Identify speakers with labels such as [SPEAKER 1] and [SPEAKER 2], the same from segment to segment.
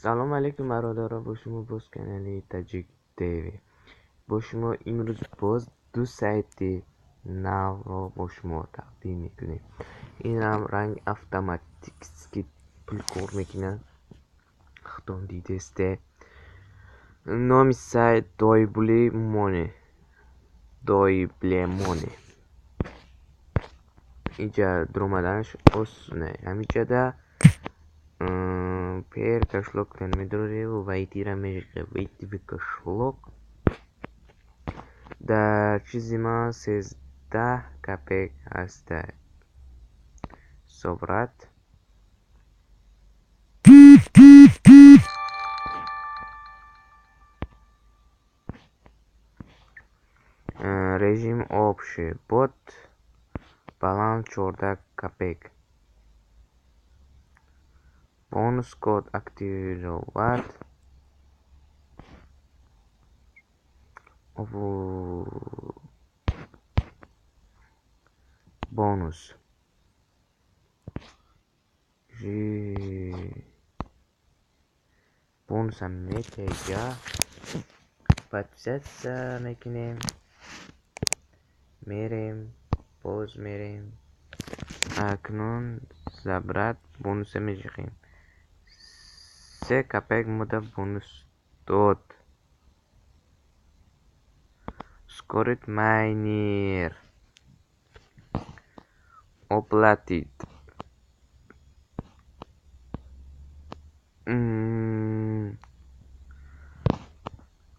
[SPEAKER 1] Салом алейкум, бародаро, бо шумо боз канали Таҷик ТВ. Бо шумо имрӯз боз ду сайти навро бо шумо тақдим мекунем. Инам ранг автоматически пул кор мекунад. Худтон дидесте. Номи сайт Дойбли Мони. Дойбле Мони. Инҷа дуромаданаш осоне. Ҳаминҷада пер кошелёктон медореву вайтира мешиқе. Войти в кошелёк. Дар чизи ман 13 копейк ҳаста. Собрать. Режим общий. Бот баланс 14 копейк. Бонус код активировать. Бонус. Бонусам метеҷа. Подписаться мекунем. Мерем. Боз мерем. Акнун забрать бонуса меҷиқем. 3 копейк мода бонус дод. Ускорить майнер. Оплатить.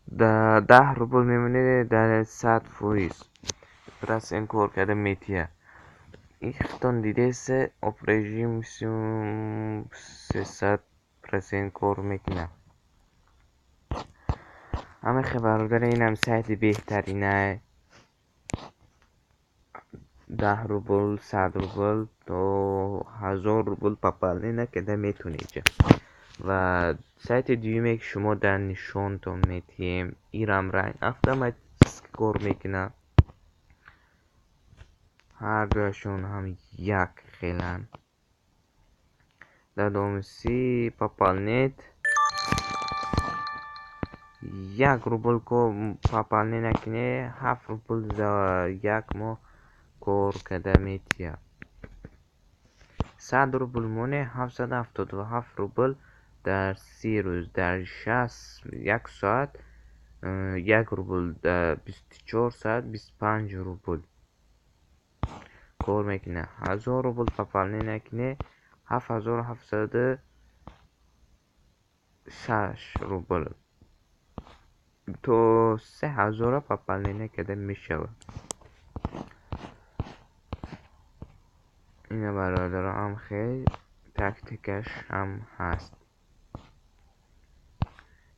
[SPEAKER 1] Да 10 рубл мемонед дар 100% процент кор карда метия. Ихтон дидесе об режим 300% кор мекунад. Ҳамин бародар, инам сайти беҳтарина. 10 рубл, 100 рубл то 1000 рубл пополнение карда метавонед. Ва сайти дуюме ки шумо дар нишонтон метиҳем, ирам ранг автоматически кор мекунад. Ҳар дуяшон ҳам як хеланд. Дар давоми си пополнет 1 рубл пополнение кунед, 7 рубл за як моҳ кор карда метиҳад. 100 рубл моне 777 рубл дар 30 рӯз, дар 61 соат 1 рубл, дар 24 соат 25 рубл кор мекунад. 1000 рубл пополнение кунед, 7706 рубл то 3000 пополнение карда мешавад. Ина бародаро, ҳам хел тактикаш ҳам ҳаст.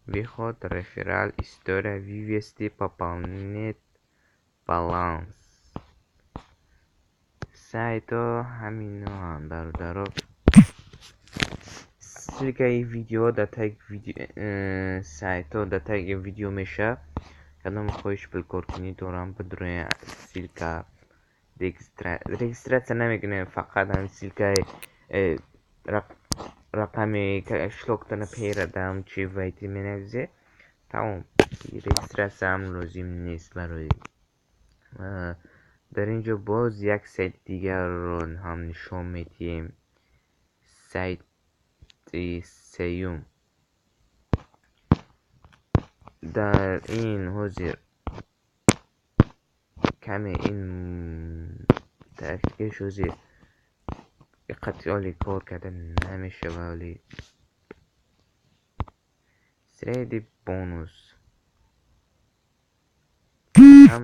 [SPEAKER 1] Выход, реферал, история, вывести, пополнить баланс. Сайтҳо ҳаминоанд, бародаро. Ссылкаи видео дар таги видео, сайтҳо дар таги видео мешавад. Кадом хоҳиш пулкоркунӣ дорам, бидурои ссылка регистрация намекунем, фақат ҳамин ссылкаи рақами кошелёктона перадам чи войти менавизе, тамом. Регистрация ҳам лозим нест барои. Дар ин ҷо боз як сайти дигарро ҳам нишон медиҳем. Сайти сеюм. Дар ин ҳозир каме ин тактикаш ҳозир қатъи кор карда намешавад, вале среди бонус ҳам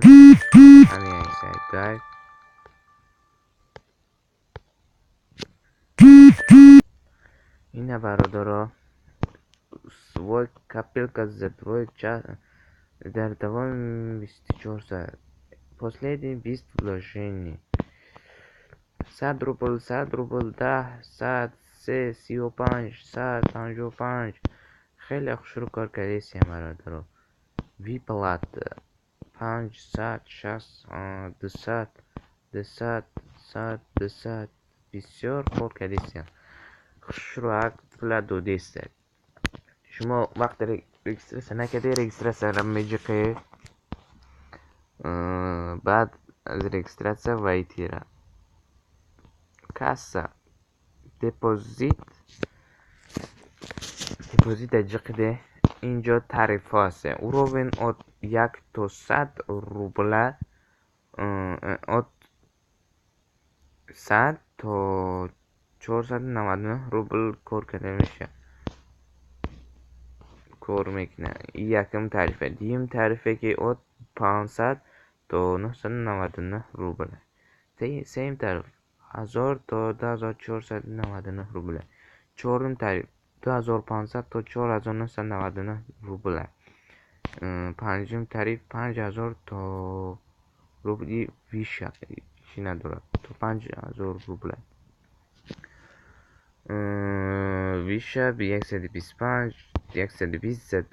[SPEAKER 1] ҳамин сайтҳо. Ина бародаро, свой копилка за твой час дар давоми 24 соат. Последний 20 вложений. 100 рубл, 100 рубл, 10, 100, 3, 35, 100, 55. Хеле хушрӯ кор кардесем, бародаро. Выплата 5, 100, 6, 200, 200, 100, 200. Бисёр кор кардесем. Хушрӯак пула додестед. Шумо вақте регистрация накарди, регистрация ро меҷиқед, баъд аз регистрация войти ра. Касса, депозит, депозит ҷиқиде. Инҷо тарифҳо ҳаст. Уровень от 1 то 100 рубла, от 100 то 499 рубл кор карда мешавад, кор мекунад. Якум тарифа. Дуюм тарифе, ки от 500 то 999 рубл. Сеюм тариф 1000 то 2499 рубл. Чорум тариф 2500 то 4999 рубл. Панҷум тариф 5000 то рубли, виша чӣ надорад, то 5000 рубл. Виша 125, 120,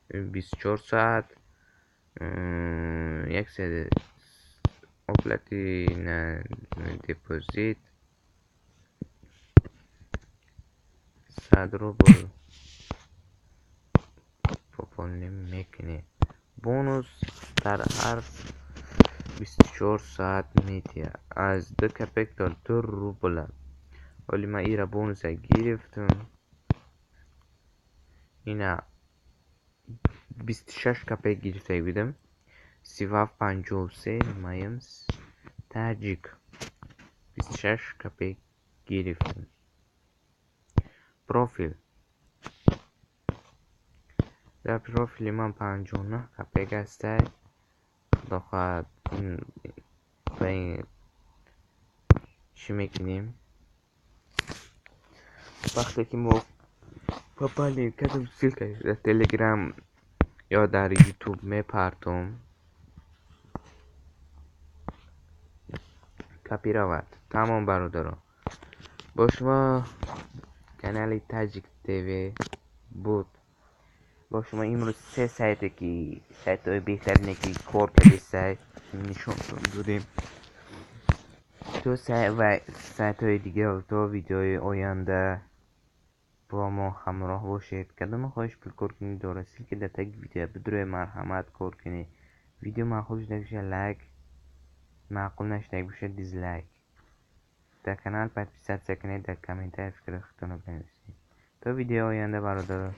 [SPEAKER 1] 24 соат, 100 оплаты на депозит 100 рубл пополним мекунед. Бонус дар ҳар 24 соат медиҳад аз 2 копек то 2 рубла. Ҳоли ман ира бонуса гирифтам, ина 26 копек гирифта будам. 37,53 маем таҷик 26 копек гирифтам. Профил, дар профили ман 59 копек ҳастай. Худо хоҳад, ба ин чӣ мекунем? Вақте ки мо попали кадом ссылка дар Телеграм ё дар Ютуб мепартом, копировать. Тамом, бародарон, бо шумо канали Таҷик ТВ буд. Бо шумо имрӯз се сайте, ки сайтҳои беҳтарине, ки кор кардисай, нишонтон додем. То ва сайтҳои дигар, то видеои оянда бо мо ҳамроҳ бошед. Кадоме хоҳиш пул кор кунед дорад, ссылка дар таги видео бидуред, марҳамат, кор кунед. Видео маъқул шуда бошад, лайк, маъқул нашуда бошад, дизлайк. Дар канал подписаться кунед, дар комментарий фикри худтонро бинависед. То видеои оянда, бародарон.